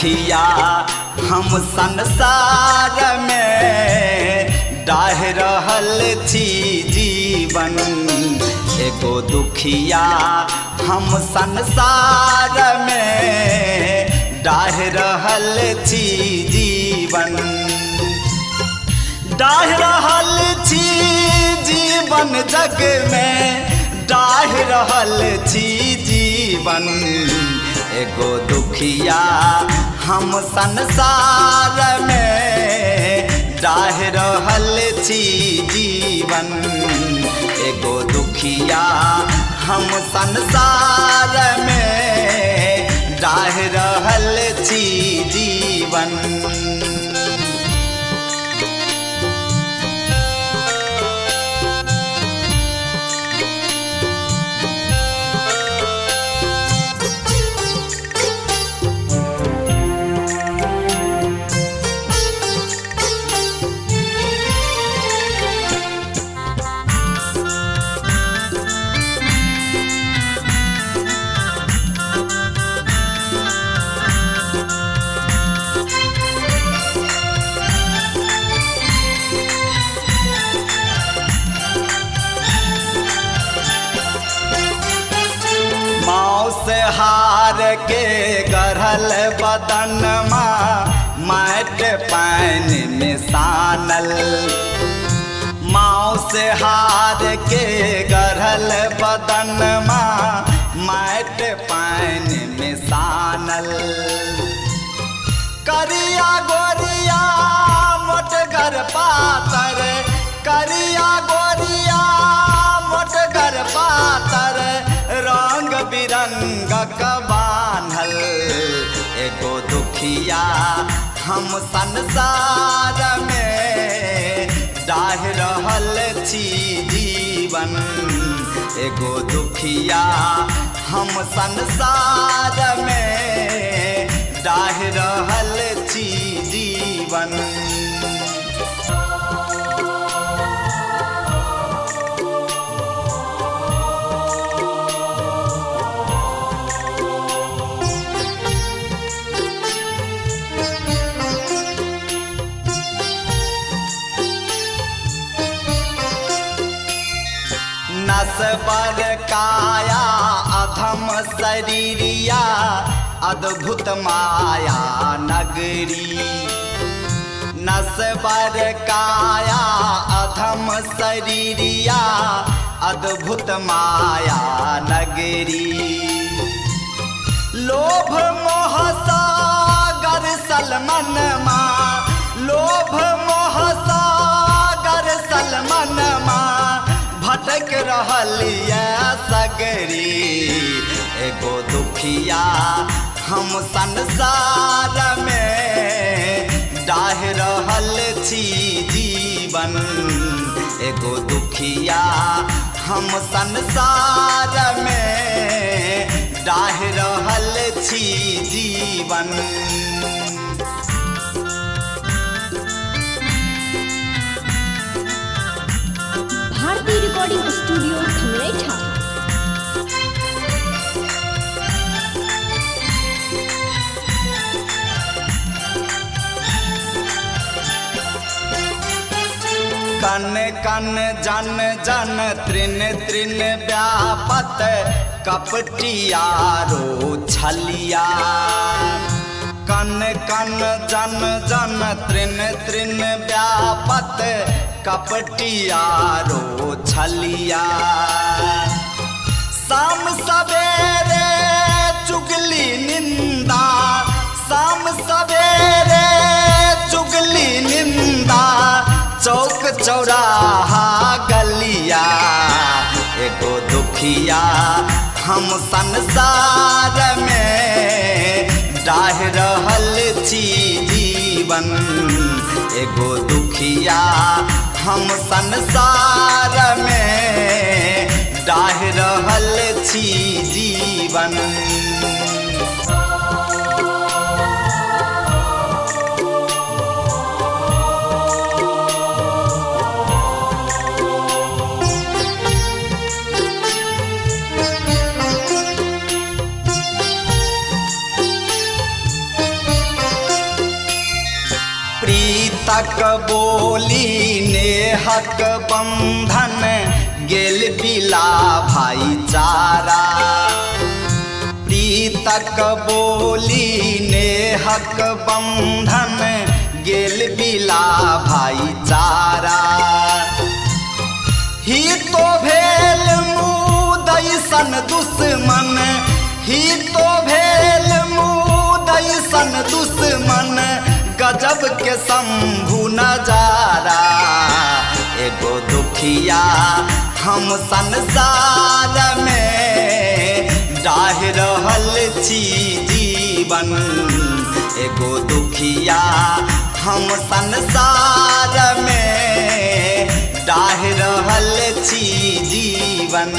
दुखिया हम संसार में डाह रहल छी जीवन। एगो दुखिया हम संसार में डाह रहल छी जीवन। डाह रहल छी जीवन जग में, डाह रहल छी जीवन। एगो दुखिया हम संसार में डाह रहल छी जीवन। एगो दुखिया हम संसार में डाह रहल छी जीवन। मांस हार के गढ़ल बदनमा माटि पानि में सानल। मांस हार के गढ़ल बदनमा माटि पानि में सानल। करिया गोरिया मोटगर पातर, करिया गोरिया मोटगर पातर, रंग बिरंगक बान्हल। एगो दुखिया हम संसार में डाह रहल छी जीवन। एगो दुखिया हम संसार में डाह रहल छी जीवन। नसबर काया अधम शरीरिया अद्भुत माया नगरी। नसबर काया अधम शरीरिया अद्भुत माया नगरी। लोभ मोह सागर सलमनमा, लोभ मोह सागर सलमनमा, भटक रहल ये सगरी। एगो दुखिया हम संसार में डाह रहल छी जीवन। एगो दुखिया हम संसार में डाह रहल छी जीवन। Bharati recording studio Khangretha. कन कन जन जन तृण तृण व्यापत कपटियारो छलिया। कन कन जन जन तृण तृण व्यापत कपटियारो छलिया। शाम सवेरे चुगली निंदा, शाम सवेरे चुगली निंदा, चौक चौराहा गलिया। एगो दुखिया हम संसार में डाह रहल छी जीवन। एगो दुखिया हम संसार में डाह रहल छी जीवन। प्रीतक बोली नेहक बंधन गेल बिला भाईचारा। प्रीतक बोली नेहक बंधन गेल बिला भाईचारा। ही तो भेल मुदैसन दुश्मन, ही तो भेल मुदैसन दुश्मन, गजब के शंभु नजारा। एगो दुखिया हम संसार में डाहि रहल छी जीवन। एगो दुखिया हम संसार में डाहि रहल छी जीवन।